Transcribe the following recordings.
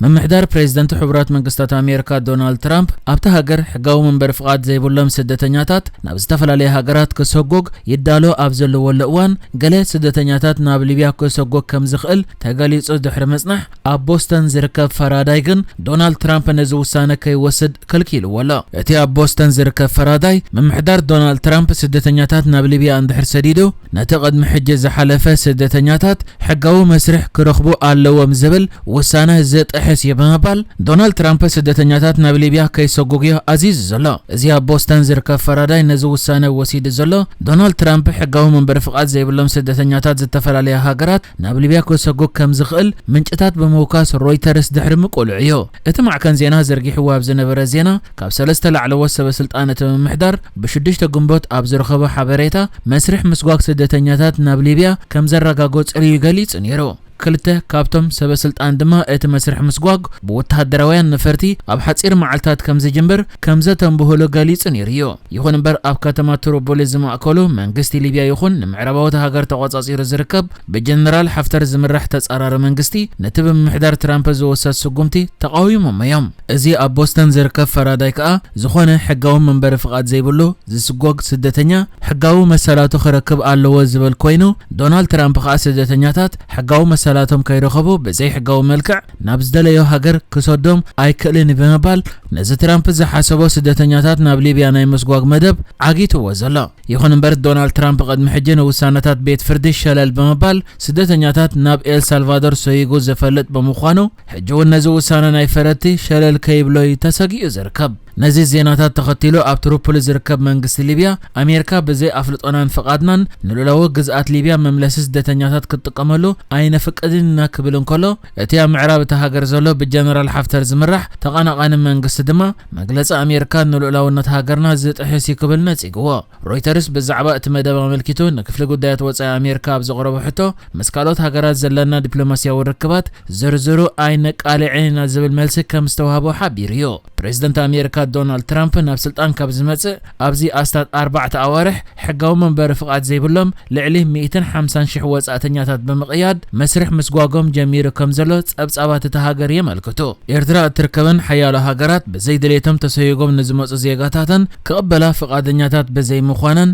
ምምሕዳር ፕሬዝደንት ሕቡራት መንግስታት ኣሜሪካ ዶናልድ ትራምፕ ኣብታ ሃገር ሕጋዊ መንበሪ ፍቓድ ዘይብሎም ስደተኛታት ናብ ዝተፈላለያ ሃገራት ክሰጎግ ይዳሎ ኣብ ዘለወሉ እዋን፣ ገለ ስደተኛታት ናብ ሊብያ ክሰጎግ ከም ዝኽእል ተገሊጹ ድሕሪ ምጽናሕ፣ ኣብ ቦስተን ዝርከብ ፈራዳይ ግን ዶናልድ ትራምፕ ነዚ ውሳነ ከይወስድ ከልኪልዎ ኣሎ። እቲ ኣብ ቦስተን ዝርከብ ፈራዳይ፣ ምምሕዳር ዶናልድ ትራምፕ ስደተኛታት ናብ ሊብያ እንድሕር ሰዲዱ፣ ነቲ ቅድሚ ሕጂ ዝሓለፈ ስደተኛታት ሕጋዊ መስርሕ ክረኽቡ ኣለዎም ዝብል ውሳነ ዝጥሕስ እዩ ብምባል፣ ዶናልድ ትራምፕ ስደተኛታት ናብ ሊብያ ከይሰጉጉ ኣዚዙ ዘሎ። እዚ ኣብ ቦስተን ዝርከብ ፈራዳይ ነዚ ውሳነ ወሲዱ ዘሎ፣ ዶናልድ ትራምፕ ሕጋዊ መንበሪ ፍቓድ ዘይብሎም ስደተኛታት ዝተፈላለያ ሃገራት ናብ ሊብያ ክሰጉግ ከም ዝኽእል ምንጭታት ብምውካስ ሮይተርስ ድሕሪ ምቁልዑ እዩ። እቲ ማዕከን ዜና ዘርጊሕዎ ኣብ ዝነበረ ዜና፣ ካብ ሰለስተ ላዕለዎት ሰበ ስልጣን እቲ ምምሕዳር ብሽዱሽተ ግንቦት ኣብ ዝረኸቦ ሓበሬታ፣ መስርሕ ምስጓግ ስደተኛታት ናብ ሊብያ ከም ዘረጋገጹ እዩ ገሊጹ ነይሩ። ክልተ ካብቶም ሰበ ስልጣን ድማ እቲ መስርሕ ምስጓግ ብወተሃደራውያን ነፈርቲ ኣብ ሓጺር መዓልታት ከም ዝጅምር ከም ዘተንብህሉ ገሊጹ ነይሩ እዩ። ይኹን እምበር፣ ኣብ ከተማ ትሮፖሊ ዝማእከሉ መንግስቲ ሊብያ ይኹን ንምዕራባዊ እታ ሃገር ተቖጻጺሩ ዝርከብ ብጀነራል ሓፍተር ዝምራሕ ተጻራሪ መንግስቲ ነቲ ብምምሕዳር ትራምፕ ዝወሰድ ስጉምቲ ተቓዊሞም እዮም። እዚ ኣብ ቦስተን ዝርከብ ፈራዳይ ከኣ ዝኾነ ሕጋዊ መንበሪ ፍቓድ ዘይብሉ ዝስጎግ ስደተኛ ሕጋዊ መሰላቱ ክረክብ ኣለዎ ዝብል ኮይኑ፣ ዶናልድ ትራምፕ ከኣ ስደተኛታት ሕጋዊ መሰላቶም ከይረኸቡ ብዘይ ሕጋዊ መልክዕ ናብ ዝደለዮ ሃገር ክሰዶም ኣይክእልን እዩ ብምባል፣ ነዚ ትራምፕ ዝሓሰቦ ስደተኛታት ናብ ሊብያ ናይ ምስጓግ መደብ ዓጊትዎ ዘሎ። ይኹን እምበር፣ ዶናልድ ትራምፕ ቅድሚ ሕጂ ንውሳነታት ቤት ፍርዲ ሸለል ብምባል፣ ስደተኛታት ናብ ኤል ሳልቫዶር ሰይጉ ዝፈልጥ ብምዃኑ፣ ሕጂ እውን ነዚ ውሳነ ናይ ፈረድቲ ሸለል ከይብሎ እዩ ተሰጊኡ ዝርከብ። ነዚ ዜናታት ተኸቲሉ፣ ኣብ ትሪፖሊ ዝርከብ መንግስቲ ሊብያ፣ ኣሜሪካ ብዘይ ኣፍልጦናን ፍቓድናን ንልኡላዊ ግዝኣት ሊብያ መምለሲ ስደተኛታት ክትጥቀመሉ ኣይነፍቅድን ኢና ክብል እንከሎ፣ እቲ ኣብ ምዕራብ እታ ሃገር ዘሎ ብጀነራል ሓፍተር ዝምራሕ ተቐናቓኒ መንግስቲ ድማ፣ መግለጺ ኣሜሪካ ንልኡላውነት ሃገርና ዝጥሕስ እዩ ክብል ነጺግዎ። ሮይተርስ ብዛዕባ እቲ መደብ ኣመልኪቱ ንክፍሊ ጉዳያት ወጻኢ ኣሜሪካ ኣብ ዘቕረቦ ሕቶ፣ ምስ ካልኦት ሃገራት ዘለና ዲፕሎማስያዊ ርክባት ዝርዝሩ ኣይነቃልዕን ኢና ዝብል መልሲ ከም ዝተዋህቦ ሓቢሩ እዩ። ፕሬዝደንት ኣሜሪካ ዶናልድ ትራምፕ ናብ ስልጣን ካብ ዝመጽእ ኣብዚ ኣስታት ኣርባዕተ ኣዋርሕ፣ ሕጋዊ መንበሪ ፍቓድ ዘይብሎም ልዕሊ ሚእትን ሓምሳን ሽሕ ወጻእተኛታት ብምቕያድ መስርሕ ምስጓጎም ጀሚሩ ከም ዘሎ ጸብጻባት እታ ሃገር የመልክቱ። ኤርትራ እትርከበን ሓያሎ ሃገራት ብዘይ ድሌቶም ተሰይጎም ንዝመጹ ዜጋታተን ክቕበላ ፍቓደኛታት ብዘይምዃነን፣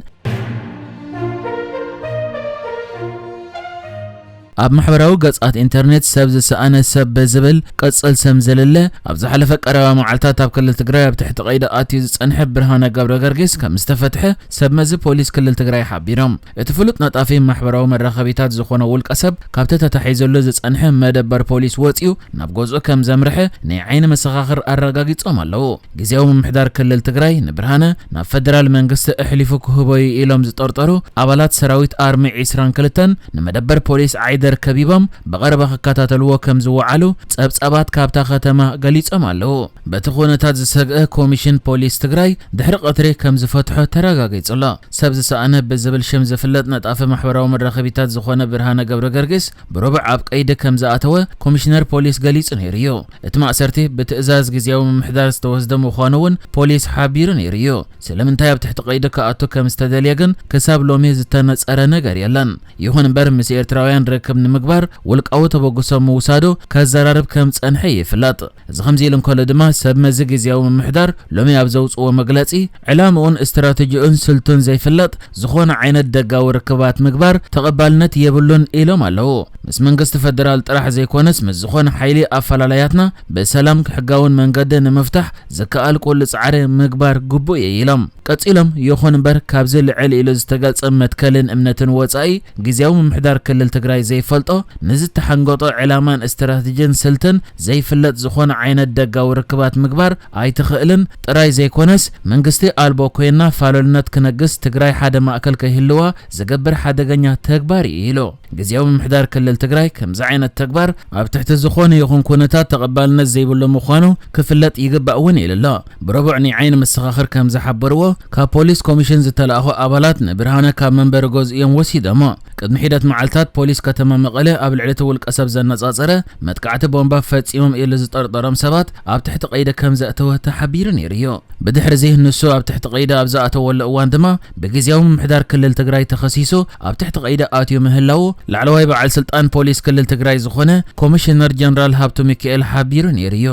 ኣብ ማሕበራዊ ገጻት ኢንተርኔት ሰብ ዝሰኣነ ሰብ ብዝብል ቅጽል ስም ዝልለ፣ ኣብ ዝሓለፈ ቀረባ መዓልታት ኣብ ክልል ትግራይ ኣብ ትሕቲ ቀይዲ ኣትዩ ዝጸንሐ ብርሃነ ገብረ ገርጊስ ከም ዝተፈትሐ ሰብ መዚ ፖሊስ ክልል ትግራይ ሓቢሮም። እቲ ፍሉጥ ነጣፊ ማሕበራዊ መራኸቢታት ዝኾነ ውልቀ ሰብ፣ ካብቲ ተታሒዙሉ ዝጸንሐ መደበር ፖሊስ ወጺኡ ናብ ገዝኡ ከም ዘምርሐ ናይ ዓይኒ መሰኻኽር ኣረጋጊጾም ኣለዉ። ግዝያዊ ምምሕዳር ክልል ትግራይ ንብርሃነ ናብ ፈደራል መንግስቲ ኣሕሊፉ ክህቦ እዩ ኢሎም ዝጠርጠሩ ኣባላት ሰራዊት ኣርሚ ዒስራን ክልተን ንመደበር ፖሊስ ዓይደር ከቢቦም ብቐረባ ክከታተልዎ ከም ዝወዓሉ ጸብጻባት ካብታ ከተማ ገሊጾም ኣለዉ። በቲ ኩነታት ዝሰግአ ኮሚሽን ፖሊስ ትግራይ ድሕሪ ቀትሪ ከም ዝፈትሖ ተረጋጊጹ ኣሎ። ሰብ ዝሰኣነ ብዝብል ሽም ዝፍለጥ ነጣፊ ማሕበራዊ መራኸቢታት ዝኾነ ብርሃነ ገብረ ገርጊስ ብረቡዕ ኣብ ቀይዲ ከም ዝኣተወ ኮሚሽነር ፖሊስ ገሊጹ ነይሩ እዩ። እቲ ማእሰርቲ ብትእዛዝ ግዝያዊ ምምሕዳር ዝተወስደ ምዃኑ እውን ፖሊስ ሓቢሩ ነይሩ እዩ። ስለምንታይ ኣብ ትሕቲ ቀይዲ ክኣቱ ከም ዝተደልየ ግን ክሳብ ሎሚ ዝተነጸረ ነገር የለን። ይኹን እምበር፣ ምስ ኤርትራውያን ርክብ ንምግባር ውልቃዊ ተበግሶ ምውሳዱ ከዘራርብ ከም ዝጸንሐ ይፍለጥ። እዚ ከምዚ ኢሉ እንከሎ ድማ፣ ሰብ መዚ ግዝያዊ ምምሕዳር ሎሚ ኣብ ዘውጽእዎ መግለጺ፣ ዕላምኡን ስትራተጂኡን ስልቱን ዘይፍለጥ ዝኾነ ዓይነት ደጋዊ ርክባት ምግባር ተቐባልነት የብሉን ኢሎም ኣለዉ። ምስ መንግስቲ ፈደራል ጥራሕ ዘይኮነስ፣ ምስ ዝኾነ ሓይሊ ኣፈላላያትና ብሰላም ሕጋውን መንገዲ ንምፍታሕ ዝከኣል ኩሉ ጻዕሪ ምግባር ግቡእ እዩ ኢሎም። ቀጺሎም፣ ይኹን እምበር፣ ካብዚ ልዕል ኢሉ ዝተገልጸ መትከልን እምነትን ወጻኢ፣ ግዝያዊ ምምሕዳር ክልል ትግራይ ዘይፈልጦ፣ ንዝተሓንገጦ ዕላማን ስትራተጂን ስልትን ዘይፍለጥ ዝኾነ ዓይነት ደጋዊ ርክባት ምግባር ኣይትኽእልን ጥራይ ዘይኮነስ፣ መንግስቲ ኣልቦ ኮይና ፋሉልነት ክነግስ፣ ትግራይ ሓደ ማእከል ከይህልዋ ዝገብር ሓደገኛ ተግባር እዩ ኢሉ። ግዝያዊ ምምሕዳር ክልል ትግራይ ከምዚ ዓይነት ተግባር ኣብ ትሕቲ ዝኾነ ይኹን ኩነታት ተቐባልነት ዘይብሉ ምዃኑ ክፍለጥ ይግባእ እውን ኢሉ ኣሎ። ብረቡዕ ናይ ዓይኒ መሰኻኽር ከም ዝሓበርዎ፣ ካብ ፖሊስ ኮሚሽን ዝተላእኹ ኣባላት ንብርሃነ ካብ መንበሪ ገዝኡ እዮም ወሲዶሞ። ቅድሚ ሒደት መዓልታት ፖሊስ ከተማ መቐለ ኣብ ልዕሊ እቲ ውልቀ ሰብ ዘነጻጸረ መጥቃዕቲ ቦምባ ፈጺሞም ኢሉ ዝጠርጠሮም ሰባት ኣብ ትሕቲ ቀይዲ ከም ዘእተወ ተሓቢሩ ነይሩ እዩ። ብድሕሪ እዚ ንሱ ኣብ ትሕቲ ቀይዲ ኣብ ዝኣተወሉ እዋን ድማ ብግዜያዊ ምምሕዳር ክልል ትግራይ ተኸሲሱ ኣብ ትሕቲ ቀይዲ ኣትዩ ምህላዉ ላዕለዋይ በዓል ስልጣን ፖሊስ ክልል ትግራይ ዝኾነ ኮሚሽነር ጀነራል ሃብቱ ሚካኤል ሓቢሩ ነይሩ እዩ።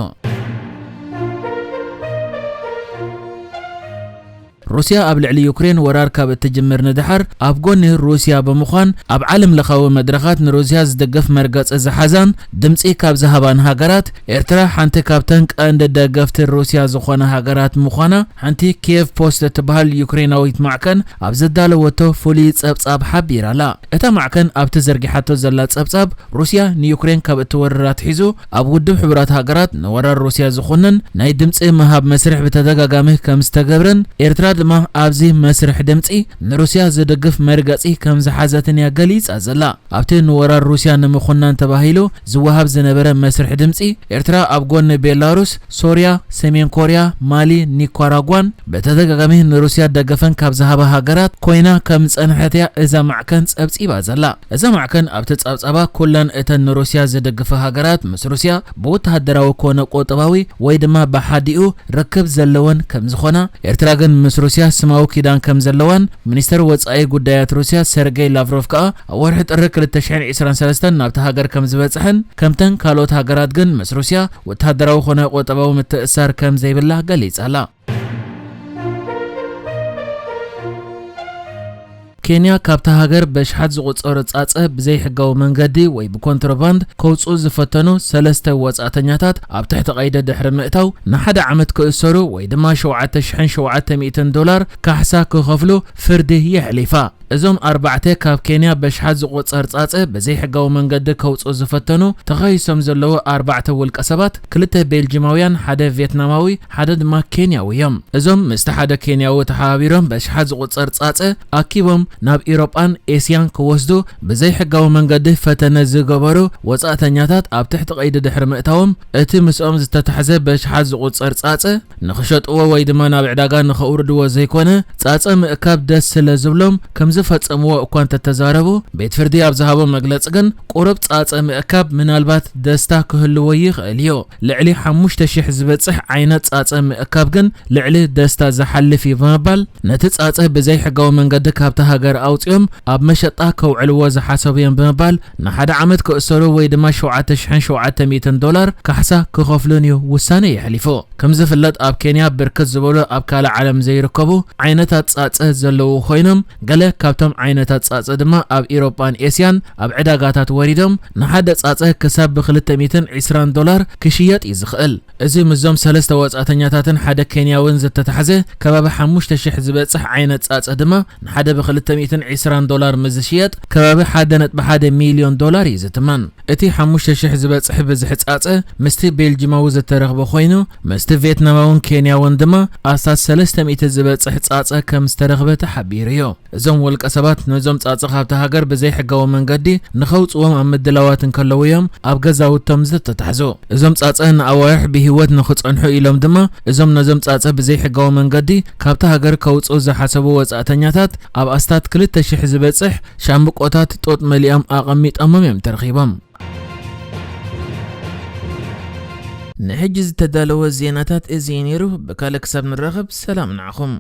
ሩስያ ኣብ ልዕሊ ዩክሬን ወራር ካብ እትጅምር ንድሓር ኣብ ጎኒ ሩስያ ብምዃን ኣብ ዓለም ለኻዊ መድረኻት ንሩስያ ዝድግፍ መርገጺ ዝሓዛን ድምጺ ካብ ዝሃባን ሃገራት ኤርትራ ሓንቲ ካብተን ቀንዲ ደገፍቲ ሩስያ ዝኾነ ሃገራት ምዃና ሓንቲ ኪየቭ ፖስት እትበሃል ዩክሬናዊት ማዕከን ኣብ ዘዳለወቶ ፍሉይ ጸብጻብ ሓቢራ'ላ። እታ ማዕከን ኣብቲ ዘርጊሓቶ ዘላ ጸብጻብ ሩስያ ንዩክሬን ካብ እትወርር ኣትሒዙ ኣብ ውድብ ሕቡራት ሃገራት ንወራር ሩስያ ዝኾነን ናይ ድምጺ ምሃብ መስርሕ ብተደጋጋሚ ከም ዝተገብረን ኤርትራ ድማ ኣብዚ መስርሕ ድምጺ ንሩስያ ዝድግፍ መርገጺ ከም ዝሓዘትን እያ ገሊጻ ዘላ። ኣብቲ ንወራር ሩስያ ንምኹናን ተባሂሉ ዝወሃብ ዝነበረ መስርሕ ድምጺ ኤርትራ ኣብ ጎኒ ቤላሩስ፣ ሶርያ፣ ሰሜን ኮርያ፣ ማሊ፣ ኒካራጓን ብተደጋጋሚ ንሩስያ ደገፈን ካብ ዝሃባ ሃገራት ኮይና ከም ዝጸንሐት እያ እዛ ማዕከን ጸብጺባ ዘላ። እዛ ማዕከን ኣብቲ ጸብጻባ ኩለን እተን ንሩስያ ዝድግፋ ሃገራት ምስ ሩስያ ብወተሃደራዊ ኮነ ቁጠባዊ ወይ ድማ ብሓዲኡ ርክብ ዘለወን ከም ዝኾና፣ ኤርትራ ግን ምስ ሩስያ ስማዊ ኪዳን ከም ዘለዋን ሚኒስተር ወጻኢ ጉዳያት ሩስያ ሰርጌይ ላቭሮቭ ከኣ ኣብ ወርሒ ጥሪ ክልተ ሽሕን ዕስራን ሰለስተን ናብታ ሃገር ከም ዝበጽሐን ከምተን ካልኦት ሃገራት ግን ምስ ሩስያ ወተሃደራዊ ኮነ ቁጠባዊ ምትእስሳር ከም ዘይብላ ገሊጻ ኣላ። ኬንያ ካብታ ሃገር በሽሓት ዝቑጸሩ ጻጸ ብዘይሕጋዊ መንገዲ ወይ ብኮንትሮባንድ ከውጽኡ ዝፈተኑ ሰለስተ ወጻእተኛታት ኣብ ትሕቲ ቀይዲ ድሕሪ ምእታው ንሓደ ዓመት ክእሰሩ ወይ ድማ ሸውዓተ ሽሕን ሸውዓተ ሚእትን ዶላር ካሕሳ ክኸፍሉ ፍርዲ የሕሊፋ። እዞም ኣርባዕተ ካብ ኬንያ በሽሓት ዝቑጸር ጻጸ ብዘይሕጋዊ መንገዲ ከውጽኡ ዝፈተኑ ተኸሲሶም ዘለዉ ኣርባዕተ ውልቀ ሰባት፣ ክልተ ቤልጂማውያን፣ ሓደ ቬትናማዊ፣ ሓደ ድማ ኬንያዊ እዮም። እዞም ምስቲ ሓደ ኬንያዊ ተሓባቢሮም በሽሓት ዝቑጸር ጻጸ ኣኪቦም ናብ ኢሮጳን ኤስያን ክወስዱ ብዘይሕጋዊ መንገዲ ፈተነ ዝገበሩ ወጻእተኛታት ኣብ ትሕቲ ቀይዲ ድሕሪ ምእታዎም፣ እቲ ምስኦም ዝተታሕዘ በሽሓት ዝቑጸር ጻጸ ንኽሸጥዎ ወይ ድማ ናብ ዕዳጋ ንኸውርድዎ ዘይኮነ፣ ጻጸ ምእካብ ደስ ስለ ዝብሎም ከም ዝፈጸምዎ እኳ እንተተዛረቡ፣ ቤት ፍርዲ ኣብ ዝሃቦ መግለጺ ግን ቁሩብ ጻጸ ምእካብ ምናልባት ደስታ ክህልዎ ይኽእል እዩ። ልዕሊ ሓሙሽተ ሽሕ ዝበጽሕ ዓይነት ጻጸ ምእካብ ግን ልዕሊ ደስታ ዝሓልፍ እዩ ብምባል፣ ነቲ ጻጸ ብዘይሕጋዊ መንገዲ ካብታ ሃገር ኣውጺኦም ኣብ መሸጣ ከውዕልዎ ዝሓሰቡ እዮም ብምባል፣ ንሓደ ዓመት ክእሰሩ ወይ ድማ ሸውዓተ ሽሕን ሸውዓተ ሚእትን ዶላር ካሕሳ ክኸፍሉን እዩ ውሳነ የሕሊፉ። ከም ዝፍለጥ ኣብ ኬንያ ብርክት ዝበሉ ኣብ ካልእ ዓለም ዘይርከቡ ዓይነታት ጻጸ ዘለዉ ኮይኖም፣ ገለ ካብቶም ዓይነታት ጻጸ ድማ ኣብ ኢሮጳን ኤስያን ኣብ ዕዳጋታት ወሪዶም፣ ንሓደ ጻጸ ክሳብ ብ ክልተ ሚእትን ዕስራን ዶላር ክሽየጥ እዩ ዝኽእል። እዚ ምስዞም ሰለስተ ወጻእተኛታትን ሓደ ኬንያውን ዝተታሕዘ ከባቢ ሓሙሽተ ሽሕ ዝበጽሕ ዓይነት ጻጸ ድማ ንሓደ ብ ክልተ ሚእትን ዕስራን ዶላር ምስ ዝሽየጥ ከባቢ ሓደ ነጥቢ ሓደ ሚልዮን ዶላር እዩ ዝትመን። እቲ ሓሙሽተ ሽሕ ዝበጽሕ ብዝሒ ጻጸ ምስቲ ቤልጂማዊ ዝተረኽበ ኮይኑ፣ ምስቲ ቬትናማውን ኬንያውን ድማ ኣስታት ሰለስተ ሚእቲ ዝበጽሕ ጻጸ ከም ዝተረኽበ ተሓቢሩ እዩ። እዞም ውልቀ ሰባት ነዞም ጻጸ ካብታ ሃገር ብዘይሕጋዊ መንገዲ ንኸውጽዎም ኣብ ምድላዋት እንከለዉ እዮም ኣብ ገዛውቶም ዝተታሕዙ። እዞም ጻጸ ንኣዋርሕ ብህይወት ንኽጸንሑ ኢሎም ድማ እዞም ነዞም ጻጸ ብዘይሕጋዊ መንገዲ ካብታ ሃገር ከውጽኡ ዝሓሰቡ ወጻእተኛታት ኣብ ኣስታት ክልተ ሽሕ ዝበጽሕ ሻምብቆታት ጡጥ መሊኦም ኣቐሚጦሞም እዮም ተረኺቦም። ንሕጂ ዝተዳለወ ዜናታት እዚ እዩ ነይሩ። ብካልእ ክሳብ ንራኸብ ሰላም ንዓኹም።